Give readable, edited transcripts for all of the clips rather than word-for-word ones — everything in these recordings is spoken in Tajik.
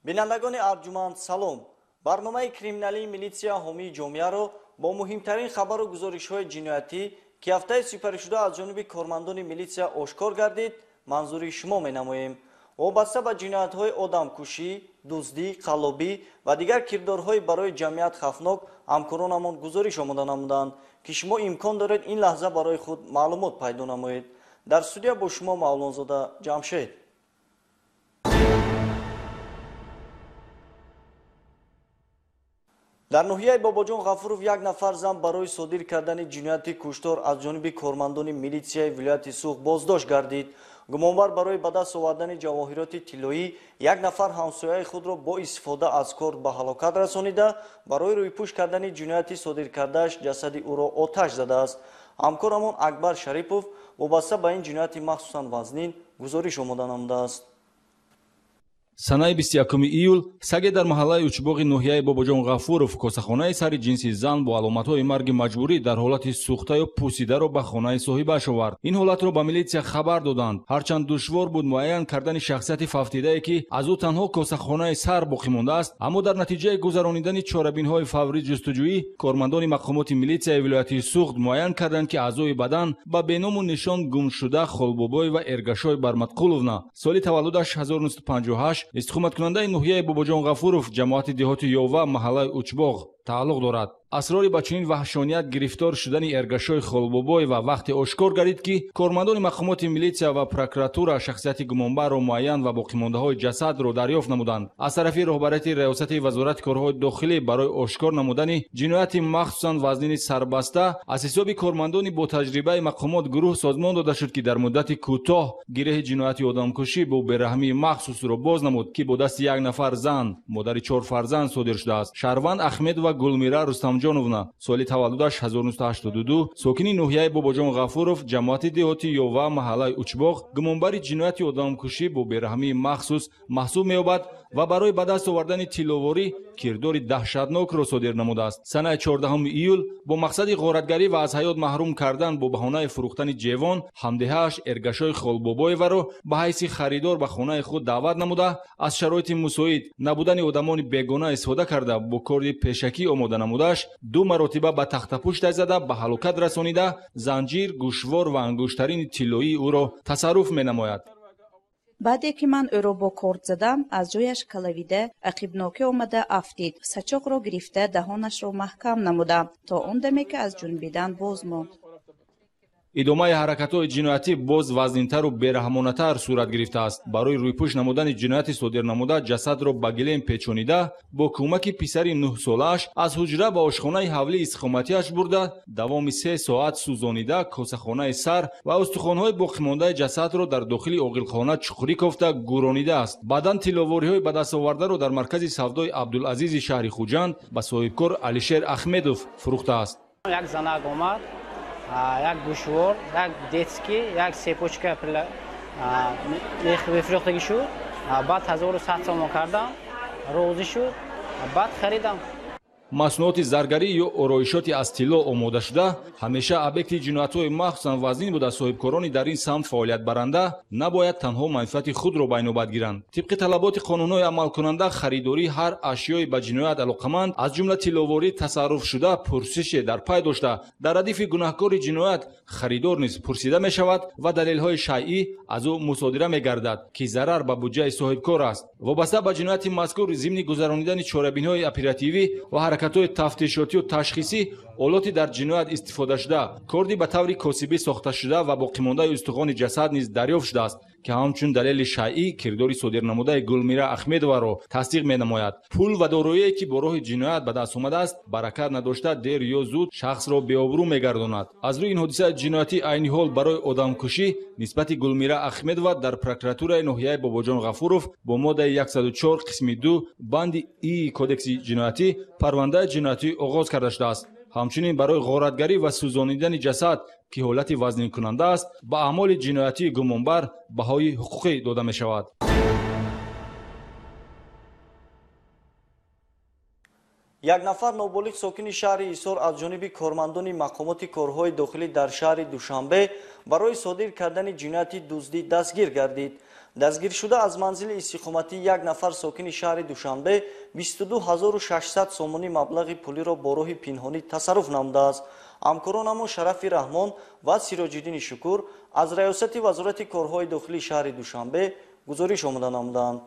Бинандагони арҷуманд, салом. Барномаи криминалии милитсия ҳомии ҷомеаро бо муҳимтарин хабару гузоришҳои ҷиноятӣ, ки ҳафтаи сипаришуда аз ҷониби кормандони милитсия ошкор гардид, манзури шумо менамоем. Вобаста ба ҷиноятҳои одамкушӣ, дуздӣ, қаллобӣ ва дигар кирдорҳои барои ҷамъият хавфнок ҳамкоронамон гузориш омода намуданд, ки шумо имкон доред ин лаҳза барои худ маълумот пайдо намоед. Дар студия бо шумо Мавлонзода Ҷамшед. Дар ноҳияи Бобоҷон Ғафуров як нафар зан барои содир кардани ҷинояти куштор аз ҷониби кормандони милитсияи вилояти Суғд боздошт гардид. Гумонбар барои ба даст овардани ҷавоҳироти тиллоӣ як нафар ҳамсояи худро бо истифода аз корд ба ҳалокат расонида, барои рӯйпӯш кардани ҷинояти содир кардааш ҷасади ӯро оташ задааст. Ҳамкорамон Акбар Шарипов вобаста ба ин ҷинояти махсусан вазнин гузориш омода намудааст. Санаи 21 июл саге дар маҳаллаи Учбоғи ноҳияи Бобоҷон Ғафуров косахонаи сари ҷинси зан бо аломатҳои марги маҷбурӣ дар ҳолати сӯхтаю пусидаро ба хонаи соҳибаш овард. Ин ҳолатро ба милитсия хабар доданд. Ҳарчанд душвор буд муайян кардани шахсияти фавтидае, ки аз ӯ танҳо косахонаи сар боқӣ мондааст, аммо дар натиҷаи гузаронидани чорабинҳои фаврӣ ҷустуҷӯӣ кормандони мақомоти милитсияи вилояти Суғд муайян карданд, ки аъзои бадан ба беному нишон гумшуда Холбобоева Эргашой Барматқуловна, соли таваллудаш 1958, истиқоматкунандаи ноҳияи Бобоҷон Ғафуров, ҷамоати деҳоти Ёва, маҳаллаи Учбоғ тааллуқ дорад. Асрори ба чунин ваҳшоният гирифтор шудани Эргашой Холбобоева вақте ошкор гардид, ки кормандони мақомоти милитсия ва прокуратура шахсияти гумонбарро муайян ва боқимондаҳои ҷасадро дарёфт намуданд. Аз тарафи роҳбарияти раёсати вазорати корҳои дохилӣ барои ошкор намудани ҷинояти махсусан вазнини сарбаста аз ҳисоби кормандони бо таҷрибаи мақомот гурӯҳ созмон дода шуд, ки дар муддати кӯтоҳ гиреҳи ҷинояти одамкушӣ бо бераҳмии махсусро боз намуд, ки бо дасти як нафар зан, модари чор фарзанд содир шудааст. Шаҳрванд Ахмедова Гулмира Рустамҷоновна, соли таваллудаш 1982, сокини ноҳияи Бобоҷон Ғафуров, ҷамоати деҳоти Ёва, маҳаллаи Учбоғ, гумонбари ҷинояти одамкушӣ бо бераҳмии махсус маҳсуб меёбад ва барои ба даст овардани тилловорӣ кирдори даҳшатнокро содир намудааст. Санаи 14 июл бо мақсади ғоратгарӣ ва аз ҳаёт маҳрум кардан бо баҳонаи фурӯхтани ҷевон ҳамдеҳааш Эргашой Холбобоеваро ба ҳайси харидор ба хонаи худ даъват намуда, аз шароити мусоид набудани одамони бегона истифода карда, бо корди пешакӣ омода намудааш ду маротиба ба тахтапуштай зада ба ҳалокат расонида, занҷир, гӯшвор ва ангуштарини тиллоии ӯро тасарруф менамояд. Баъде ки ман ӯро бо корд задам, аз ҷояш калавида ақибнокӣ омада афтид. Сачоқро гирифта даҳонашро маҳкам намудам, то он даме ки аз ҷунбидан боз монд. Идомаи ҳаракатҳои ҷиноятӣ боз вазнинтару бераҳмонатар сурат гирифтааст. Барои рӯйпӯш намудани ҷинояти содир намуда ҷасадро ба гилем печонида, бо кӯмаки писари нӯҳсолааш аз ҳуҷра ба ошхонаи ҳавлии истиқоматиаш бурда, давоми 3 соат сӯзонида, косахонаи сар ва устухонҳои боқимондаи ҷасадро дар дохили оғилхона чуқурӣ кофта гӯронидааст. Баъдан тилловориҳои ба даст овардаро дар маркази савдои Абдулазизи шаҳри Хуҷанд ба соҳибкор Алишер Ахмедов фурӯхтааст. Як занак омад, як гӯшвор, як детский, як цепочка мефурӯхтагӣ шуд. Баъд 1100 сомон кардам, розӣ шуд, баъд харидам. Маснуоти заргарӣ ё ороишоти аз тилло омодашуда ҳамеша объекти ҷиноятҳои махсусан вазнин буда, соҳибкорони дар ин самт фаъолиятбаранда набояд танҳо манфиати худро ба инобат гиранд. Тибқи талаботи қонунҳои амалкунанда, харидории ҳар ашёи ба ҷиноят алоқаманд, аз ҷумла тилловорӣ тасарруфшуда, пурсише дар пай дошта, дар радифи гунаҳкори ҷиноят харидор низ пурсида мешавад ва далелҳои шайъӣ аз ӯ мусодира мегардад, ки зарар ба буҷаи соҳибкор аст. Вобаста ба ҷинояти мазкур зимни гузаронидани чорабиниҳои оперативӣ ва ҳаракатҳои тафтишотию ташхисӣ, олоти дар ҷиноят истифодашуда, корди ба таври косибӣ сохташуда ва боқимондаи устухони ҷасад низ дарёфт шудааст, ки ҳамчун далели шайъӣ кирдори содирнамудаи Гулмира Ахмедоваро тасдиқ менамояд. Пул ва дороие, ки бо роҳи ҷиноят ба даст омадааст, баракат надошта дер ё зуд шахсро беобрӯ мегардонад. Аз рӯи ин ҳодисаи ҷиноятӣ айни ҳол барои одамкушӣ нисбати Гулмира Ахмедова дар прокуратураи ноҳияи Бобоҷон Ғафуров бо моддаи 104 қисми 2 банди И кодекси ҷиноятӣ парвандаи ҷиноятӣ оғоз карда шудааст. Ҳамчунин барои ғоратгарӣ ва сӯзонидани ҷасад, ки ҳолати вазнинкунанда аст, ба аъмоли ҷиноятии гумонбар баҳои ҳуқуқӣ дода мешавад. Як нафар ноболиғ сокини шаҳри Ҳисор аз ҷониби кормандони мақомоти корҳои дохилӣ дар шаҳри Душанбе барои содир кардани ҷинояти дуздӣ дастгир гардид. Дастгиршуда аз манзили истиқоматии як нафар сокини шаҳри Душанбе 22600 сомонӣ маблағи пулиро бо роҳи пинҳонӣ тасарруф намудааст. Ҳамкоронамон Шарафи Раҳмон ва Сироҷиддини Шукур аз раёсати Вазорати корҳои дохилии шаҳри Душанбе гузориш омода намуданд.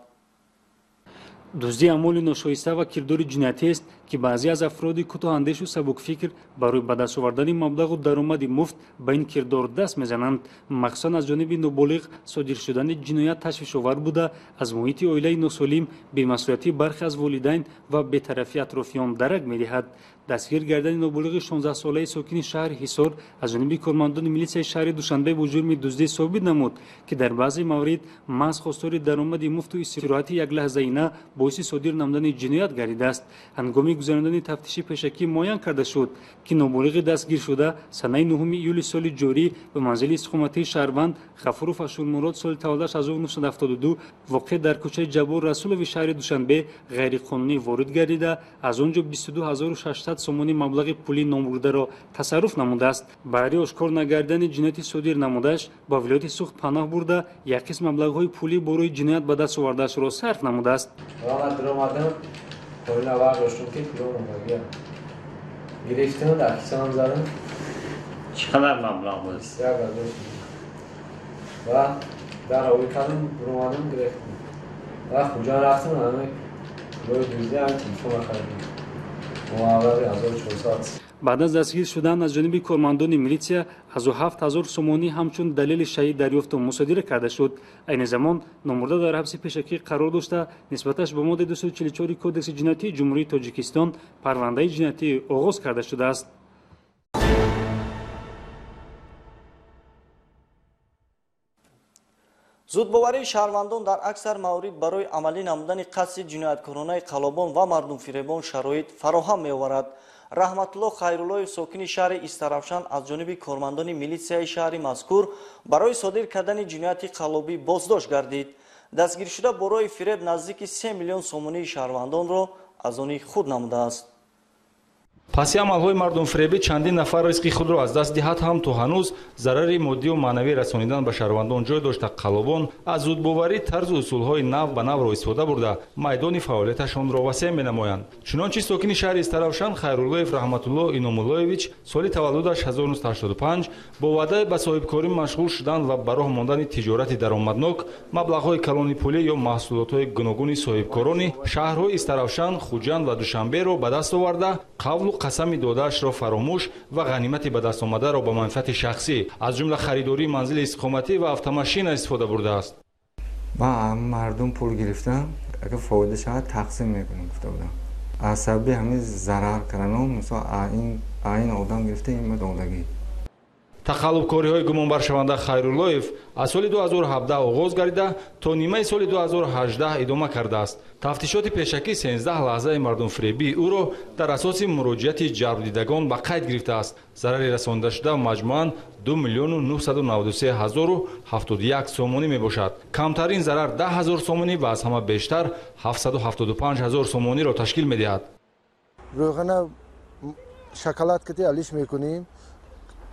Дуздии амволи ношоиста ва кирдори ҷиноятиест, ки баъзе аз афроди кӯтоҳандешу сабукфикр барои ба даст овардани маблағу даромади муфт ба ин кирдор даст мезананд. Махсусан аз ҷониби ноболиғ содир шудани ҷиноят ташвишовар буда, аз муҳити оилаи носолим, бемасъулиятии бархе аз волидайн ва бетарафии атрофиён дарак медиҳад. Дастгир гардани ноболиғи 16-солаи сокини шаҳри Ҳисор аз ҷониби кормандони милитсияи шаҳри Душанбе бо ҷурми дуздӣ собит намуд, ки дар баъзе маврид маҳз хостори даромади муфту истироҳати яклаҳзаина боиси содир намудани ҷиноят гардидааст. Ҳангоми гузарондани тафтиши пешакӣ муайян карда шуд, ки ноболиғи дастгиршуда санаи 9 июли соли ҷорӣ ба манзили истиқоматии шаҳрванд Ғафуров Ашурмурод соли таваллудаш 1972 воқеъ дар кӯчаи Ҷаббор Расулови шаҳри Душанбе ғайриқонунӣ ворид гардида, аз он ҷо 22600 сомонӣ маблағи пулии номбурдаро тасарруф намудааст. Баҳри ошкор нагардидани ҷинояти содир намудааш ба вилояти Суғд паноҳ бурда, як қисм маблағҳои пулӣ бо роҳи ҷиноят ба даст овардаашро сарф намудааст. Чӣ қадар маблағ буд? Баъд аз дастгир шудан аз ҷониби кормандони милитсия аз 7000 сомонӣ ҳамчун далели шаҳид дарёфту мусодира карда шуд. Айни замон номбурда дар ҳабси пешакӣ қарор дошта, нисбаташ ба моддаи 244 Кодекси ҷиноятии Ҷумҳурии Тоҷикистон парвандаи ҷиноятӣ оғоз карда шудааст. Зудбоварии шаҳрвандон дар аксар маврид барои амалӣ намудани қасди ҷинояткоронаи қалобон ва мардумфиребон шароит фароҳам меоварад. Раҳматулло Хайруллоев сокини шаҳри Истаравшан аз ҷониби кормандони милитсияи шаҳри мазкур барои содир кардани ҷинояти қалобӣ боздошт гардид. Дастгиршуда бо роҳи фиреб наздики 3 миллион сомонии шаҳрвандонро аз они худ намудааст. Паси амалҳои мардумфиребӣ чандин нафар ризқи худро аз даст диҳад ҳам, то ҳанӯз зарари моддию маънавӣ расонидан ба шаҳрвандон ҷой дошта, қалобон аз зудбоварӣ тарзу усулҳои нав ба навро истифода бурда, майдони фаъолияташонро васеъ менамоянд. Чунончи сокини шаҳри Истаравшан Хайруллоев Раҳматулло Иномуллоевич соли таваллудаш 1985 бо ваъдаи ба соҳибкорӣ машғул шудан ва ба роҳ мондани тиҷорати даромаднок маблағҳои калони пулӣ ё маҳсулотҳои гуногуни соҳибкорони шаҳрҳои Истаравшан, Хуҷанд ва Душанберо ба даст оварда, қавлу қасами додаашро фаромӯш ва ғанимати ба даст омадаро ба манфиати шахсӣ, аз ҷумла харидории манзили истиқоматӣ ва автомашина истифода бурдааст. Ман мардум пул гирифтам, агар фоида шавад тақсим мекунам гуфта будам. Аз сабаби ҳамин зарар карданам, мисол ин одам гирифта, ин додагӣ. Тақаллубкориҳои гумонбаршаванда Хайруллоев аз соли 2017 оғоз гардида, то нимаи соли 2018 идома кардааст. Тафтишоти пешакӣ 13 лаҳзаи мардумфиребии ӯро дар асоси муроҷиати ҷалбдидагон ба қайд гирифтааст. Зарари расондашуда маҷмӯан 2 993 071 сомонӣ мебошад. Камтарин зарар 10 000 сомонӣ ва аз ҳама бештар 775 000 сомониро ташкил медиҳад. Рӯғана шоколад кати алиш мекунем,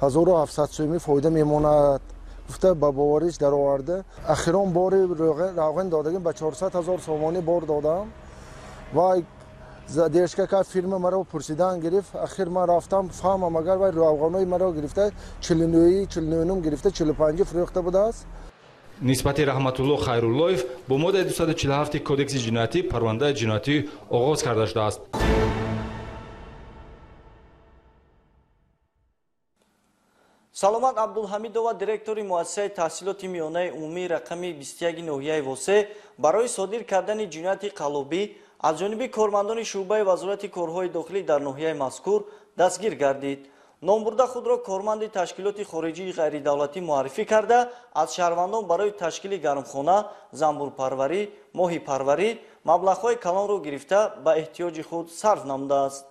1700 сомонӣ фоида мемонад гуфта ба бовариш дароварда. Ахирон бори равған додагим ба 400 000 сомонӣ бор додам ва задержка кард, фирма маро пурсидан гирифт. Ахир ман рафтам фаҳмам, агар вай равғанои маро гирифта 49 49 гирифта 45 фурӯхта будааст. Нисбати Раҳматулло Хайруллоев бо моддаи 247 Кодекси ҷиноятӣ парвандаи ҷиноятӣ оғоз карда шудааст. Саломат Абдулҳамидова, директори муассисаи таҳсилоти миёнаи умумии рақами 21 ноҳияи Восе, барои содир кардани ҷинояти қалобӣ аз ҷониби кормандони шӯъбаи Вазорати корҳои дохилӣ дар ноҳияи мазкур дастгир гардид. Номбурда худро корманди ташкилоти хориҷии ғайридавлатӣ муаррифӣ карда, аз шаҳрвандон барои ташкили гармхона, занбурпарварӣ, моҳипарварӣ маблағҳои калонро гирифта ба эҳтиёҷи худ сарф намудааст.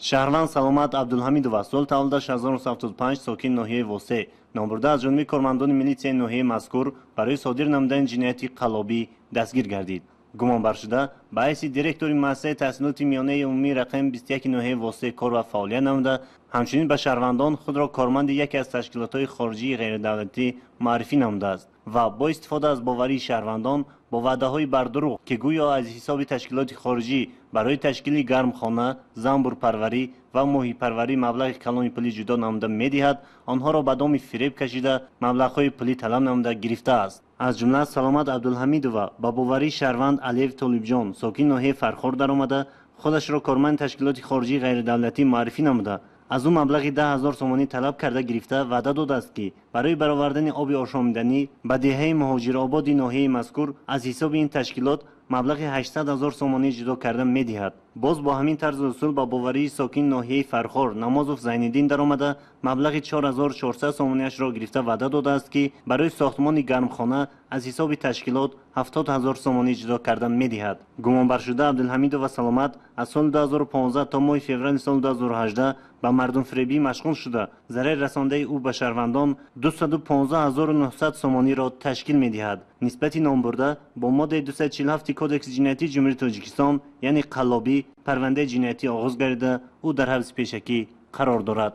Шаҳрванд Саломат Абдулҳамидова сол таваллудаш 1975 сокин ноҳияи Восе, номбурда аз ҷониби кормандони милитсияи ноҳияи мазкур барои содир намудани ҷинояти қалобӣ дастгир гардид. Гумонбаршуда ба ҳайси директори муассисаи таҳсилоти миёнаи умумии рақами 21 ноҳияи Восе кор ва фаъолият намуда, ҳамчунин ба шаҳрвандон худро корманди яке аз ташкилотҳои хориҷии ғайридавлатӣ муаррифӣ намудааст. ва бо истифода аз боварии шаҳрвандон бо ваъдаҳои бардурӯғ, ки гӯё аз ҳисоби ташкилоти хориҷӣ барои ташкили гармхона, занбурпарварӣ ва моҳипарварӣ маблағи калони пулӣ ҷудо намуда медиҳад, онҳоро ба доми фиреб кашида маблағҳои пулӣ талаб намуда гирифтааст. Аз ҷумла Саломат Абдулҳамидова ба боварии шаҳрванд Алиев Толибҷон, сокини ноҳияи Фархор даромада, худашро корманди ташкилоти хориҷии ғайридавлатӣ муаррифӣ намуда, аз ӯ маблағи 10 000 сомонӣ талаб карда гирифта, ваъда додааст, ки барои баровардани оби ошомиданӣ ба деҳаи Муҳоҷирободи ноҳияи мазкур аз ҳисоби ин ташкилот маблағи 800 000 сомонӣ ҷудо карда медиҳад. Боз бо ҳамин тарзу усул ба боварии сокини ноҳияи Фархор Намозов Зайниддин даромада, маблағи 4400 сомониашро гирифта, ваъда додааст, ки барои сохтмони гармхона аз ҳисоби ташкилот 70 000 сомонӣ ҷудо карда медиҳад. Гумонбаршуда Абдулҳамидова Саломат аз соли 2015 то моҳи феврали соли 2018 ба мардумфиребӣ машғул шуда, зарари расондаи ӯ ба шаҳрвандон 215 900 сомониро ташкил медиҳад. Нисбати номбурда бо моддаи 247 Кодекси ҷиноятии Ҷумҳурии Тоҷикистон, яъне қаллобӣ, парвандаи ҷиноятӣ оғоз гардида, ӯ дар ҳабси пешакӣ қарор дорад.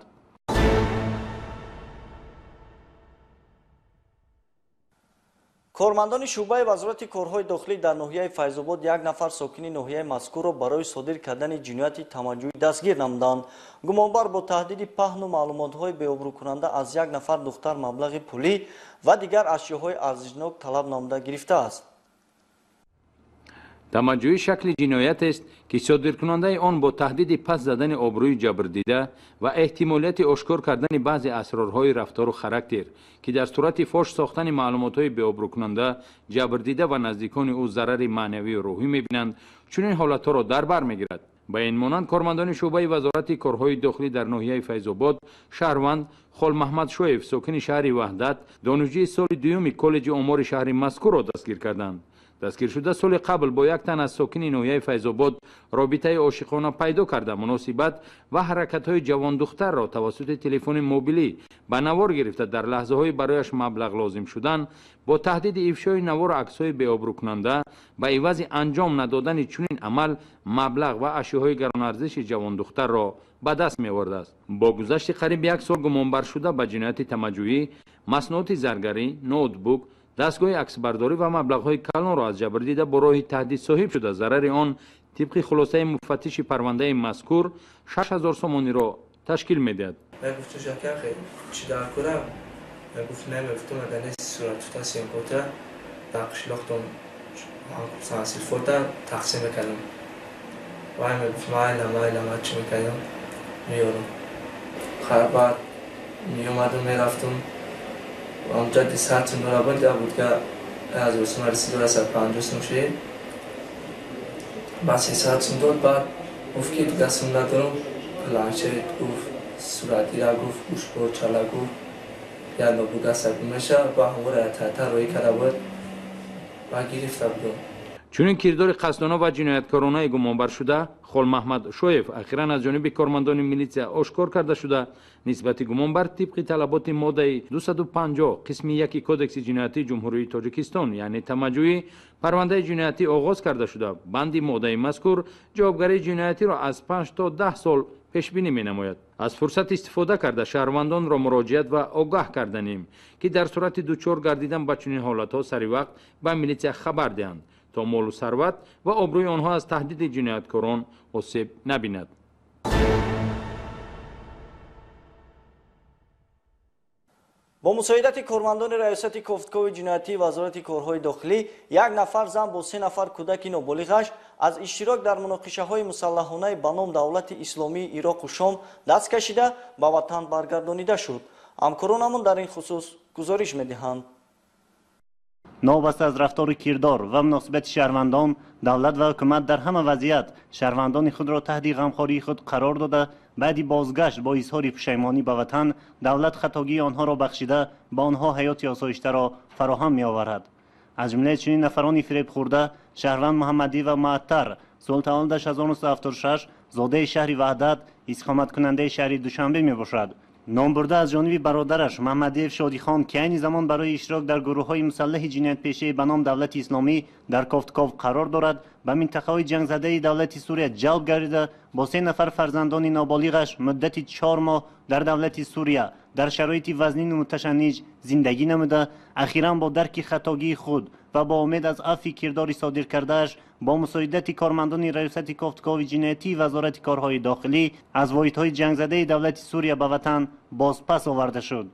Кормандони шӯъбаи Вазорати корҳои дохилӣ дар ноҳияи Файзобод як нафар сокини ноҳияи мазкурро барои содир кардани ҷинояти тамаҷӯӣ дастгир намуданд. Гумонбар бо таҳдиди паҳну маълумотҳои беобрӯкунанда аз як нафар духтар маблағи пулӣ ва дигар ашёҳои арзишнок талаб намуда гирифтааст. Тамаҷӯӣ шакли ҷиноятест, ки содиркунандаи он бо таҳдиди паст задани обрӯи ҷабрдида ва эҳтимолияти ошкор кардани баъзе асрорҳои рафтору характер, ки дар сурати фош сохтани маълумотҳои беобрӯкунанда ҷабрдида ва наздикони ӯ зарари маънавию рӯҳӣ мебинанд, чунин ҳолатҳоро дар бар мегирад. Ба ин монанд, кормандони шӯъбаи Вазорати корҳои дохилӣ дар ноҳияи Файзобод шаҳрванд Холмаҳмад Шоев, сокини шаҳри Ваҳдат, донишҷӯи соли дуюми коллеҷи омори шаҳри мазкурро дастгир карданд. Дастгиршуда соли қабл бо як тан аз сокини ноҳияи Файзобод робитаи ошиқона пайдо карда, муносибат ва ҳаракатҳои ҷавондухтарро тавассути телефони мобилӣ ба навор гирифта, дар лаҳзаҳои барояш маблағ лозим шудан бо таҳдиди ифшои навору аксҳои беобрӯкунанда ба ивази анҷом надодани чунин амал маблағ ва ашёҳои гаронарзиши ҷавондухтарро ба даст меовардааст. Бо гузашти қариб як сол гумонбаршуда ба ҷинояти тамаҷӯӣ маснуоти заргарӣ, ноутбук, дастгоҳи аксбардорӣ ва маблағҳои калонро аз ҷабрдида бо роҳи таҳдид соҳиб шуда, зарари он тибқи хулосаи муфаттиши парвандаи мазкур 6000 сомониро ташкил медиҳад. Чӣ дар кора? Гуфт, намегуфтум, агар нест суратута съёмкота дар қишлоқтон силфота тақсим мекардам. Вай мегуфт, майла, майла, ман чӣ мекардам, меёрам. Хайр, баъд меомадум, мерафтум, онҷа 100 сум дора буд, я буд ка аз Русима рисид, 150 сум шид, баъд 300 сум дод. Баъд гуфт, ки дигар сум надорам, планшет гуфт, суратгира гуфт, гӯшборчала гуфт, як ноутбук аста меша, ба ҳамора тата роӣ карда буд ва гирифта будам. Чунин кирдори қасдона ва ҷинояткоронаи гумонбаршуда Холмаҳмад Шоев ахиран аз ҷониби кормандони милитсия ошкор карда шуда, нисбати гумонбар тибқи талаботи моддаи 250 қисми 1 Кодекси ҷиноятии Ҷумҳурии Тоҷикистон, яъне тамаҷӯӣ, парвандаи ҷиноятӣ оғоз карда шуда, банди моддаи мазкур ҷавобгарии ҷиноятиро аз 5 то 10 сол пешбинӣ менамояд. Аз фурсат истифода карда шаҳрвандонро муроҷиат ва огаҳ карданем, ки дар сурати дучор гардидан ба чунин ҳолатҳо сари вақт ба милитсия хабар диҳанд, то молу сарват ва обрӯи онҳо аз таҳдиди ҷинояткорон осеб набинад. Бо мусоидати кормандони Раёсати кофтукови ҷиноятии Вазорати корҳои дохилӣ як нафар зан бо се нафар кӯдаки ноболиғаш аз иштирок дар муноқишаҳои мусаллаҳонаи ба ном Давлати Исломии Ироқу Шом даст кашида, ба ватан баргардонида шуд. Ҳамкоронамон дар ин хусус гузориш медиҳанд. Новобаста аз рафтору кирдор ва муносибати шаҳрвандон, давлат ва ҳукумат дар ҳама вазъият шаҳрвандони худро таҳти ғамхории худ қарор дода, баъди бозгашт бо изҳори пушаймонӣ ба ватан давлат хатогии онҳоро бахшида, ба онҳо ҳаёти осоиштаро фароҳам меоварад. Аз ҷумлаи чунин нафарони фиребхӯрда шаҳрванд Муҳаммадӣ ва Муаттар, соли таваллудаш 1976, зодаи шаҳри Ваҳдат, истиқоматкунандаи шаҳри Душанбе мебошад. Номбурда аз ҷониби бародараш Маҳмадиев Шодихон, ки айни замон барои иштирок дар гурӯҳҳои мусаллаҳи ҷиноятпешаи ба ном Давлати Исломӣ дар кофтков қарор дорад, ба минтақаҳои ҷангзадаи давлати Сурия ҷалб гардида, бо се нафар фарзандони ноболиғаш муддати 4 моҳ дар давлати Сурия Дар шароити вазнину муташанниҷ зиндагӣ намуда, ахиран бо дарки хатогии худ ва бо умед аз афви кирдори содир кардааш бо мусоидати кормандони Раёсати кофтукови ҷиноятии Вазорати корҳои дохилӣ аз воҳидҳои ҷангзадаи давлати Сурия ба ватан бозпас оварда шуд.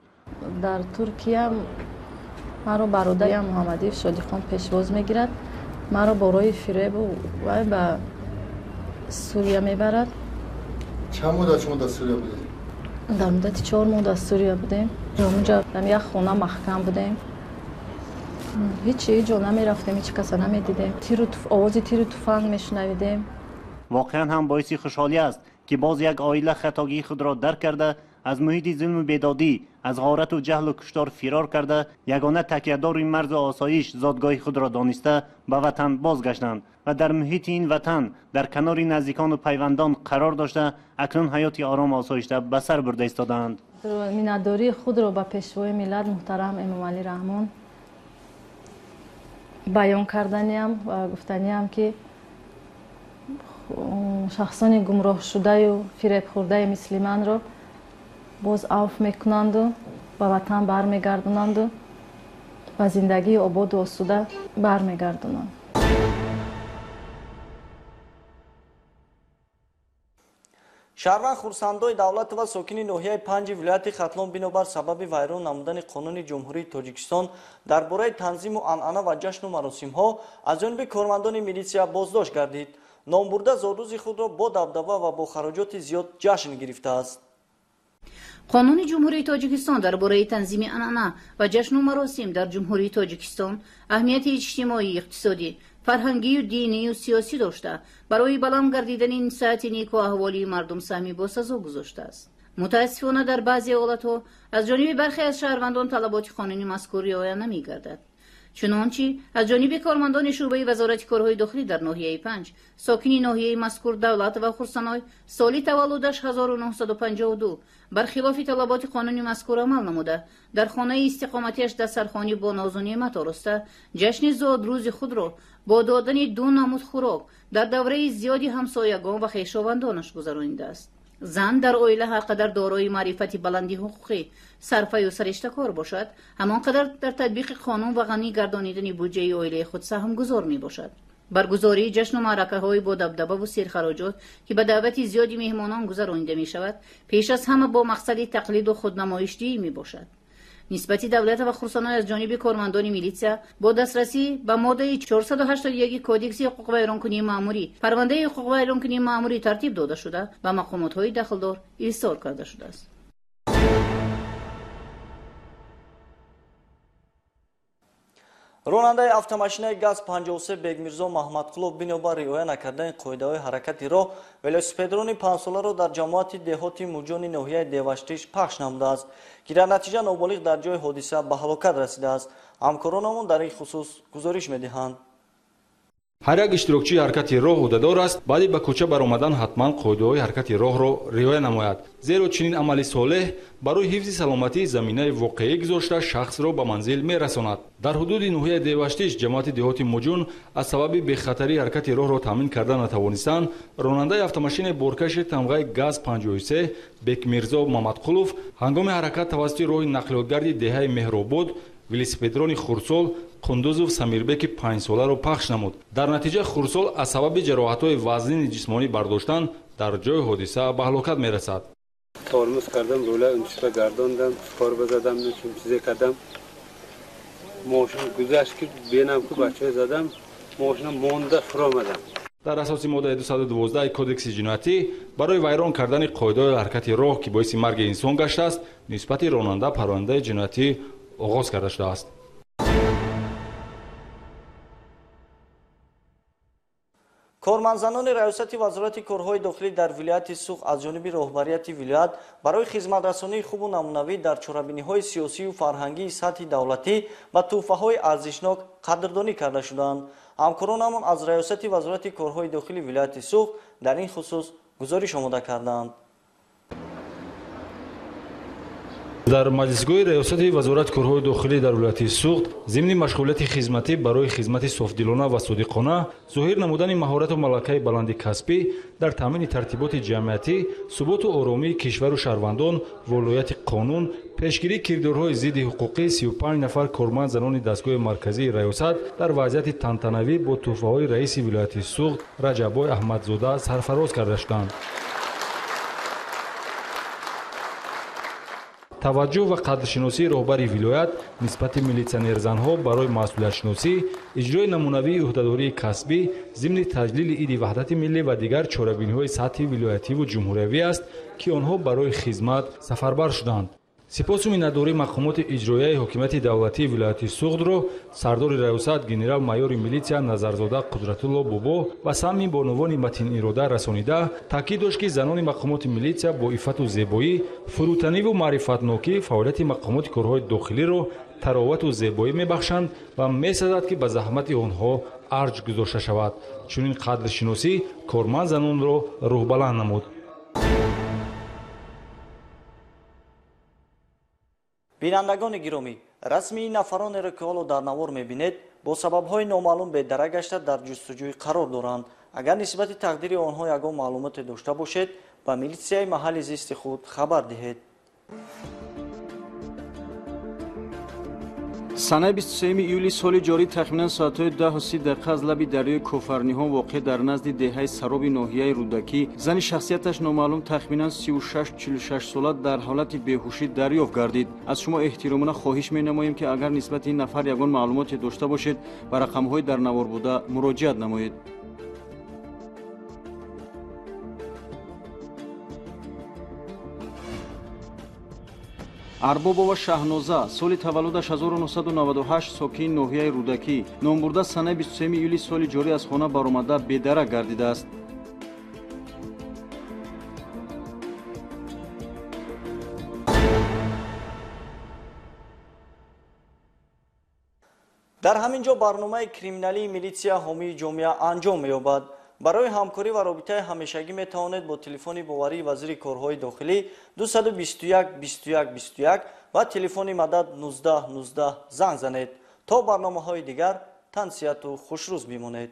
Дар Туркия маро бародарам Муҳаммадиев Шодихон пешвоз мегирад, маро бо роҳи фиребу вай ба Сурия мебарад. Чанд муддат шумо дар Сурия будед? Дар муддати 4 моҳ дар Сурия будем. Онҷа дар як хона маҳкам будем. Ҳеҷ ҷо намерафтем, ҳеҷ каса намедидем. Овози тиру туфанг мешунавидем. Воқеан ҳам боиси хушҳолӣ аст, ки боз як оила хатогии худро дарк карда, аз муҳити зулму бедодӣ, аз ғорату ҷаҳлу куштор фирор карда, ягона такядори марзу осоиш зодгоҳи худро дониста ба ватан бозгаштанд ва дар муҳити ин ватан дар канори наздикону пайвандон қарор дошта, акнун ҳаёти орому осоишта ба сар бурда истодаанд. Миннатдории худро ба Пешвои миллат муҳтарам Эмомалӣ Раҳмон баён карданиам ва гуфтаниам, ки шахсони гумроҳшудаю фиребхӯрдаи мисли манро боз авф мекунанду ба ватан бармегардонанду ба зиндагии ободу осуда бармегардонанд. Шаҳрванд Хурсандои Давлатова, сокини ноҳияи Панҷи вилояти Хатлон, бинобар сабаби вайрон намудани қонуни Ҷумҳурии Тоҷикистон дар бораи танзиму анъана ва ҷашну маросимҳо аз ҷониби кормандони милитсия боздошт гардид. Номбурда зодрӯзи худро бо дабдаба ва бо хароҷоти зиёд ҷашн гирифтааст. Қонуни Ҷумҳурии Тоҷикистон дар бораи танзими анъана ва ҷашну маросим дар Ҷумҳурии Тоҷикистон аҳамияти иҷтимоӣ, иқтисодӣ, фарҳангию динию сиёсӣ дошта, барои баланд гардидани сатҳи неку аҳволии мардум саҳми босазо гузоштааст. Мутаассифона, дар баъзе ҳолатҳо аз ҷониби бархе аз шаҳрвандон талаботи қонуни мазкур риоя намегардад. Чунончи аз ҷониби кормандони шӯъбаи Вазорати корҳои дохилӣ дар ноҳияи Панҷ сокини ноҳияи мазкур Давлатова Хурсаной, соли таваллудаш 1952, бархилофи талаботи қонуни мазкур амал намуда, дар хонаи истиқоматиаш дастархонӣ бо нозу неъмат ороста, ҷашни зодрӯзи худро бо додани 2 намуд хӯрок дар давраи зиёди ҳамсоягон ва хешовандонаш гузаронидааст. Зан дар оила ҳар қадар дорои маърифати баланди ҳуқуқӣ, сарфаю сариштакор бошад, ҳамон қадар дар татбиқи қонун ва ғанӣ гардонидани буҷаи оилаи худ саҳмгузор мебошад. Баргузории ҷашну маъракаҳои бо дабдабаву серхароҷот, ки ба даъвати зиёди меҳмонон гузаронида мешавад, пеш аз ҳама бо мақсади тақлиду худнамоишдиҳӣ мебошад. Нисбати Давлатова Хурсаной аз ҷониби кормандони милитсия бо дастрасӣ ба моддаи 481 Кодекси ҳуқуқвайронкунии маъмурӣ парвандаи ҳуқуқвайронкунии маъмурӣ тартиб дода шуда, ба мақомотҳои дахлдор ирсол карда шудааст. Ронандаи автомошинаи ГАЗ-53 Бегмирзо Маҳмадқулов бинобар риоя накардани қоидаҳои ҳаракати роҳ велосипедрони 5-соларо дар ҷамоати деҳоти Муҷони ноҳияи Деваштиш пахш намудааст, ки дар натиҷа ноболиғ дар ҷои ҳодиса ба ҳалокат расидааст. Ҳамкоронамон дар ин хусус гузориш медиҳанд. Ҳар як иштирокчии ҳаракати роҳ ӯҳдадор аст баъди ба кӯча баромадан ҳатман қоидаҳои ҳаракати роҳро риоя намояд, зеро чунин амали солеҳ барои ҳифзи саломатии заминаи воқеӣ гузошта шахсро ба манзил мерасонад. Дар ҳудуди ноҳияи Деваштиш ҷамоати деҳоти Муҷун аз сабаби бехатарии ҳаракати роҳро таъмин карда натавонистанд, ронандаи автомошинаи боркаши тамғаи ГАЗ-53 Бекмирзо Мамадқулов ҳангоми ҳаракат тавассути роҳи нақлиётгарди деҳаи Меҳробод велосипедрони хурдсол Қундузов Самирбеки 5-соларо пахш намуд. Дар натиҷа хурдсол аз сабаби ҷароҳатҳои вазнини ҷисмонӣ бардоштан дар ҷои ҳодиса ба ҳалокат мерасад. Тормоз кардам, рула унчиба гардондам, форба задам, чизе кардам. Мошин гузашт, ки бенам ку бачаҳо задам, мошина монда фуромадам. Дар асоси моддаи 212 Кодекси ҷиноятӣ барои вайрон кардани қоидаҳои ҳаракати роҳ, ки боиси марги инсон гаштааст, нисбати ронанда парвандаи ҷиноятӣ оғоз карда шудааст. Кормандзанони Раёсати Вазорати корҳои дохилӣ дар вилояти Суғд аз ҷониби роҳбарияти вилоят барои хизматрасонии хубу намунавӣ дар чорабиниҳои сиёсию фарҳангии сатҳи давлатӣ ба тӯҳфаҳои арзишнок қадрдонӣ карда шуданд. Ҳамкоронамон аз Раёсати Вазорати корҳои дохили вилояти Суғд дар ин хусус гузориш омода карданд. Дар маҷлисгоҳи раёсати вазорати корҳои дохилӣ дар вилояти Суғд зимни машғулияти хизматӣ барои хизмати софдилона ва содиқона, зоҳир намудани маҳорату малакаи баланди касбӣ дар таъмини тартиботи ҷамъиятӣ, суботу оромии кишвару шаҳрвандон, волояти қонун, пешгирии кирдорҳои зидди ҳуқуқӣ 35 нафар корманд занони дастгоҳи марказии раёсат дар вазъияти тантанавӣ бо тӯҳфаҳои раиси вилояти Суғд Раҷаббой Аҳмадзода сарфароз карда шуданд. Таваҷҷӯҳ ва қадршиносии роҳбари вилоят нисбати милитсионерзанҳо барои масъулиятшиносӣ, иҷрои намунавии ӯҳдадории касбӣ зимни таҷлили Иди Ваҳдати миллӣ ва дигар чорабиниҳои сатҳи вилоятиву ҷумҳуриявӣ аст, ки онҳо барои хизмат сафарбар шуданд. Сипосу миннатдории мақомоти иҷроияи ҳокимияти давлатии вилояти Суғдро сардори раёсат генерал-майори милитсия Назарзода Қудратулло Бобо ба самъи бонувони матинирода расонида, таъкид дошт, ки занони мақомоти милитсия бо иффату зебоӣ, фурӯтаниву маърифатнокӣ фаъолияти мақомоти корҳои дохилиро таровату зебоӣ мебахшанд ва месазад, ки ба заҳмати онҳо арҷ гузошта шавад. Чунин қадршиносӣ корманд занонро рӯҳбаланд намуд. Бинандагони гиромӣ, расми ин нафаронеро, ки ҳоло дар навор мебинед, бо сабабҳои номаълум бедарак гашта дар ҷустуҷӯй қарор доранд. Агар нисбати тақдири онҳо ягон маълумоте дошта бошед, ба милитсияи маҳалли зисти худ хабар диҳед. Санаи 23 июли соли ҷорӣ тахминан соатҳои 10:30 аз лаби дарёи Кофарниҳон воқеъ дар назди деҳаи Сароби ноҳияи Рӯдакӣ зани шахсияташ номаълум тахминан 36-46 сола дар ҳолати беҳушӣ дарёфт гардид. Аз шумо эҳтиромона хоҳиш менамоем, ки агар нисбати ин нафар ягон маълумоте дошта бошед, ба рақамҳои дар навор буда муроҷиат намоед. Арбобова Шаҳноза, соли таваллудаш 1998, сокини ноҳияи Рӯдакӣ, номбурда санаи 23 июли соли ҷорӣ аз хона баромада бедарак гардидааст. Дар ҳамин ҷо барномаи криминалии милитсия ҳомии ҷомеа анҷом меёбад. Барои ҳамкорӣ ва робитаи ҳамешагӣ метавонед бо телефони боварии вазири корҳои дохилӣ 221 21 21 ва телефони мадад 19 19 занг занед. То барномаҳои дигар тансиҳату хушрӯз бимонед.